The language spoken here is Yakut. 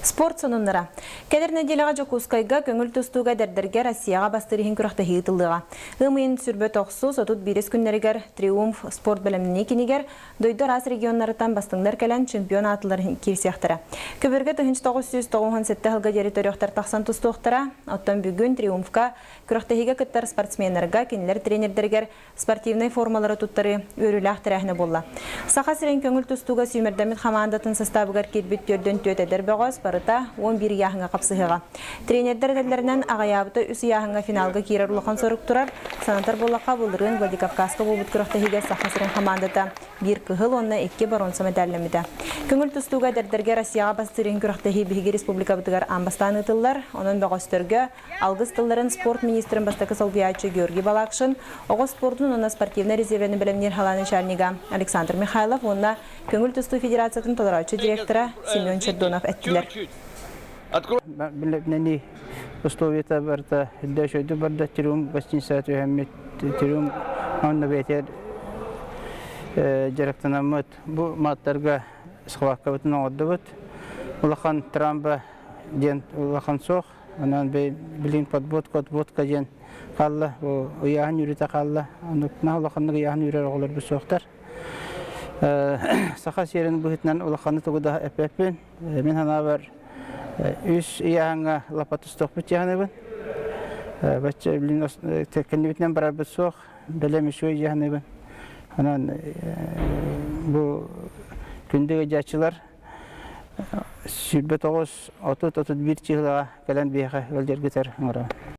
Спорт сонуннара. Кэлэр нэдиэлэҕэ Дьокуускайга көҥүл тустууга эдэрдэргэ Россияҕа бастыыр иһин күрэхтэһии ыытыллыаҕа. Ыам ыйын сүрбэ тохсус, 31 күннэригэр Триумф спорт бэлэмнэнии кинигэр дойду араас регионнарыттан бастыҥнар кэлэн чемпион аатыларын киирсиэхтэрэ. Көбүөргэ 1997 сылга диэри төрүөхтэр тахсан тустуохтара. Оттон бүгүн Триумфка күрэхтэһиигэ кыттар спортсменнарга, кинилэр тренердэригэр спортивнай формалары туттарыы үөрүүлээх тэрээһинэ буолла. Саха сирин көҥүл тустууга сүүмэрдэммит хамаандатын састаабыгар киирбит түөрдэн түөрт эдэр бөҕөс барыта 11 ыйааһыҥҥа хапсыһыаҕа. Тренердэр этэллэринэн, аҕыйаабыта үс ыйааһыҥҥа финалга киирэр улахан сорук турар. Санатар буоллахха, былырыын Владикавказка буолбут күрэхтэһиигэ Саха сирин хамаандата биир кыһыл уонна икки боруонса мэтээллэммитэ. Көҥүл тустууга эдэрдэргэ Россияҕа бастыырын күрэхтэһии биһиги республикабытыгар аан бастаан ыытыллар. Онон бөҕөстөргө Алгыс тылларын спорт министрин бастакы солбуйааччы Георгий Балакшин, оҕо спордун уонна спортивнай резервэни бэлэмниир халаа начальнига Александр Михайлов уонна Көҥүл тустуу федерациятын толорооччу директора Семен Чердонов эттилэр. Билэбинэни условията барыта дөшөйдү барда Триумф гостиница түһэммит Триумф онно бэйэтигэр дьарыктанаммыт бу маттарга схваткабытын оҥордубут улахан трамба диэн улахан суох Онон билигин подводка, отводка диэн хаалла, ыйааһын үүрүтэ хаалла. Оннук улаханнык ыйааһын үүрэр оҕолорбут суохтар. Саха сиэрин быһыытынан улаханы тугу да эппэппин. Мин санаабар үс ыйааһыҥҥа лапа тустуохпут дьаһаныбын. Бачча билин кэннибитинэн барарбыт суох, бэлэм үчүгэй дьаһаныбын. Онон бу күндү ыдьааччылар 29 30 31 чыһылаҕа кэлэн биһиэхэ ыалдьаргытар ыҥырабын.